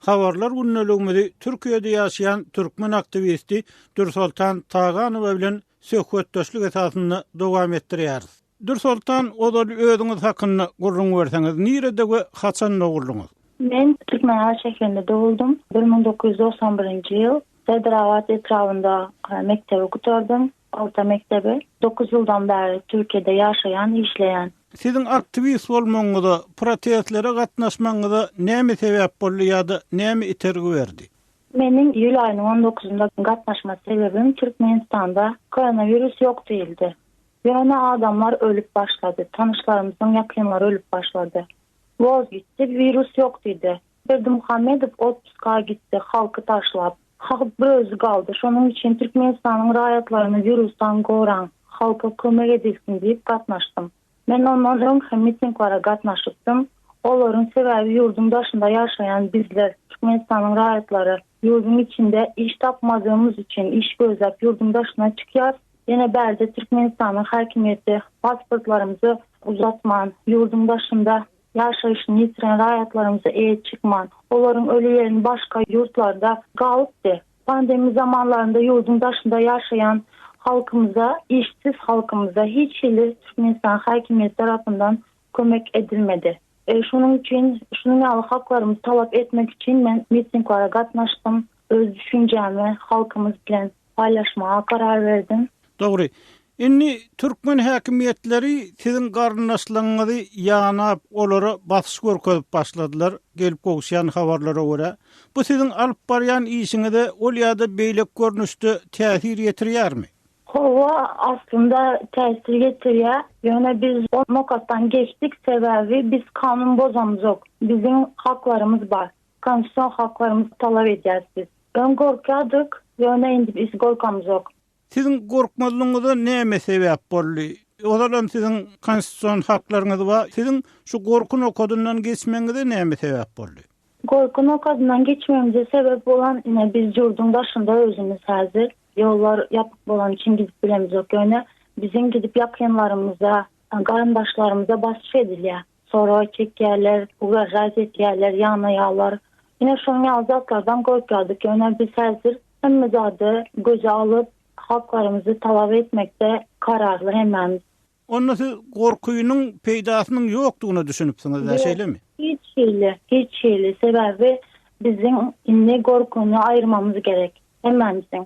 Habarlar gündeligimizi Türkiýede ýaşaýan türkmen aktiwisti Dürsoltan Taganowa bilen söhbetdeşlik esasynda dowam etdirýäris. Dürsoltan, ozal özüňiz hakynda gürrüň berseňiz, nirede we haçan doguldyňyz? Men Türkmenabat şäherinde doguldym. 1991-nji ýyl Sedrabat etrabynda mekdebi gutardym, orta mekdebi. Dokuz ýyldan bäri Türkiýede ýaşaýan, işleýän. Siziň aktiwist bolmagyňyza, protestlere gatnaşmagyňyza näme sebäp boldy ýa-da näme itergi berdi? Meniň iýul aýynyň on dokuzynda gatnaşma sebäbim Türkmenistanda koronawirus ýok diýildi. Ýöne adamlar ölüp başlady, tanyşlarymyzyň ýakynlary ölüp başlady. Woz gitdi, wirus ýok diýdi. Berdimuhamedow otpuska gitdi, halky taşlap. Halk bir özi galdy. Şonuň üçin Türkmenistanyň raýatlaryny wirusdan goraň, halka kömek edilsin diýip gatnaşdym. Men ondan öň hem mitinglere gatnaşypdym. Olaryň sebäbi ýurduň daşynda ýaşaýan bizler, Türkmenistanyň raýatlary, ýurduň içinde iş tapmadygymyz üçin iş gözläp ýurduň daşyna çykýas. Ýene bärde Türkmenistanyň häkimiýeti pasportlarymyzy uzatman, ýurduň daşynda ýaşaýşyny ýitiren raýatlarymyza eýe çykman, olaryň öli ýerini başga ýurtlarda galypdy. Pandemiýa zamanlarynda ýurduň daşynda ýaşaýan halkymyza, işsiz halkymyza hiç hili Türkmenistan häkimiýeti tarapyndan kömek edilmedi. Şonuň üçin şunuň ýaly haklarymyzy talap etmek üçin men mitinglere gatnaşdym, öz düşünjämi halkymyz bilen paýlaşmaga karar berdim. Dogry. Indi türkmen häkimiýetleri siziň garyndaşlaryňyzy ýanap, olara basyş görkezip başladylar, gelip gowuşýan habarlara görä. Bu siziň alyp barýan işiňize ol ýa-da beýleki görnüşde täsir ýetirýärmi? Hawa, aslynda täsir ýetirýär. Ýöne biz o nokatdan geçdik, sebäbi biz kanun bozamzok. Biziň haklarymyz bar. Konstitusion haklarymyzy talap edýäris biz. Öň gorkýardyk, ýöne indi biz gorkamzok. Siziň gorkmazlygyňyza näme sebäp boldy? Ozalam siziň konstitusion haklaryňyz bar. Siziň şu gorky nokadyndan geçmegiňize näme sebäp boldy? Gorky nokadyndan geçmegimize sebäp bolan ine biz ýurduň daşynda özümiz häzir. Ýollar ýapyk bolany üçin gidip bilemizok. Ýöne biziň gidip ýakynlarymyza, garyndaşlarymyza basyş edilýär. Sorag çekýärler, ugražat edýärler, ýanaýarlar. Ine şonuň ýaly zatlardan gorkýardyk. Ýöne biz häzir hemme zady göze alyp, haklarymyzy talap etmekde kararly hemmämiz. Onda siz gorkynyň peýdasynyň ýokdugyna düşünipsiňiz-dä, şeýlemi? Hiç hili, hiç hili. Sebäbi biziň indi gorkyny aýyrmamyz gerek, hemmämiziň.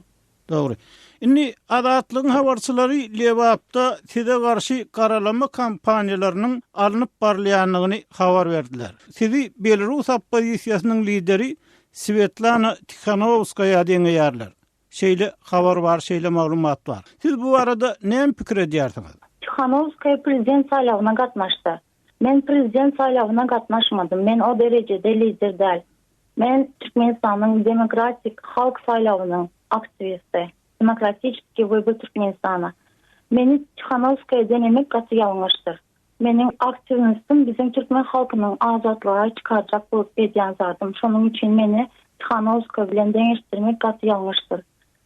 Dogry. Indi Azatlygyň habarçylary Lebapda size garşy garalama kampaniýalarynyň alnyp barylýandygyny habar berdiler. Sizi belarus oppozisiýasynyň lideri Swetlana Tihanowskaýa deňeýärler. Şeýle habar bar, şeýle maglumat bar. Siz bu barada näme pikir edýärsiňiz? Tihanowskaýa prezident saýlawyna gatnaşdy. Men prezident saýlawyna gatnaşmadym. Men o derejede lider däl. Men Türkmenistanyň demokratik halk saýlawynyň aktiwisti, Demokratiçeskiý wybor Türkmenistana. Meni Tihanowskaýa deňemek gaty ýalňyşdyr. Meniň aktiwnistim biziň türkmen halkynyň azatlyga çykarjak bolup edýän zadym. Şonuň üçin meni Tihanowskaýa bilen deňeşdirmek gaty ýalňyşdyr.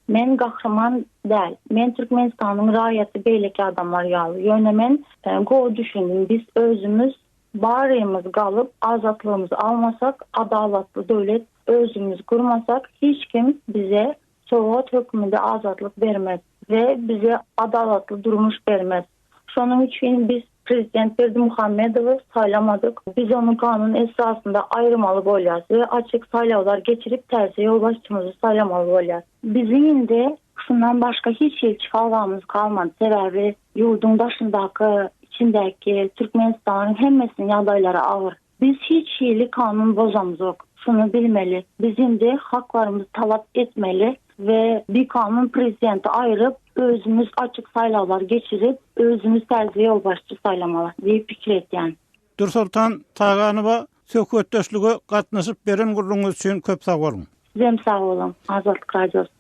Men gahryman däl. Men Türkmenistanyň raýaty beýleki adamlar ýaly. Ýöne men gowy düşündim biz özümiz Barymyz galyp azatlygymyzy almasak, adalatly döwlet özümiz gurmasak hiç kim bize sowgat hökmünde azatlyk bermez we bize adalatly durmuş bermez. Şonuň üçin biz prezident Berdimuhamedowy saýlamadyk. Biz ony kanun esasynda aýyrmaly bolýas we açyk saýlawlar geçirip täze ýolbaşçymyzy saýlamaly bolýas. Biziň indi şundan başga hiç hili çykalgamyz galmady sebäbi Ýurduň daşyndaky, içindäki Türkmenistanyň hemmesiniň ýagdaýlary agyr. Biz hiç hili kanun bozamzok. Şuny bilmeli. Biz indi haklarymyzy talap etmeli we bikanun prezidenti aýryp, özümiz açyk saýlawlar geçirip, özümiz täze ýolbaşçy saýlamaly diýip pikir edýän. Dürsoltan Taganowa söhbetdeşlige gatnaşyp beren gürrüňiňiz üçin köp sag boluň. Sizem sag boluň, Azatlyk Radiosy.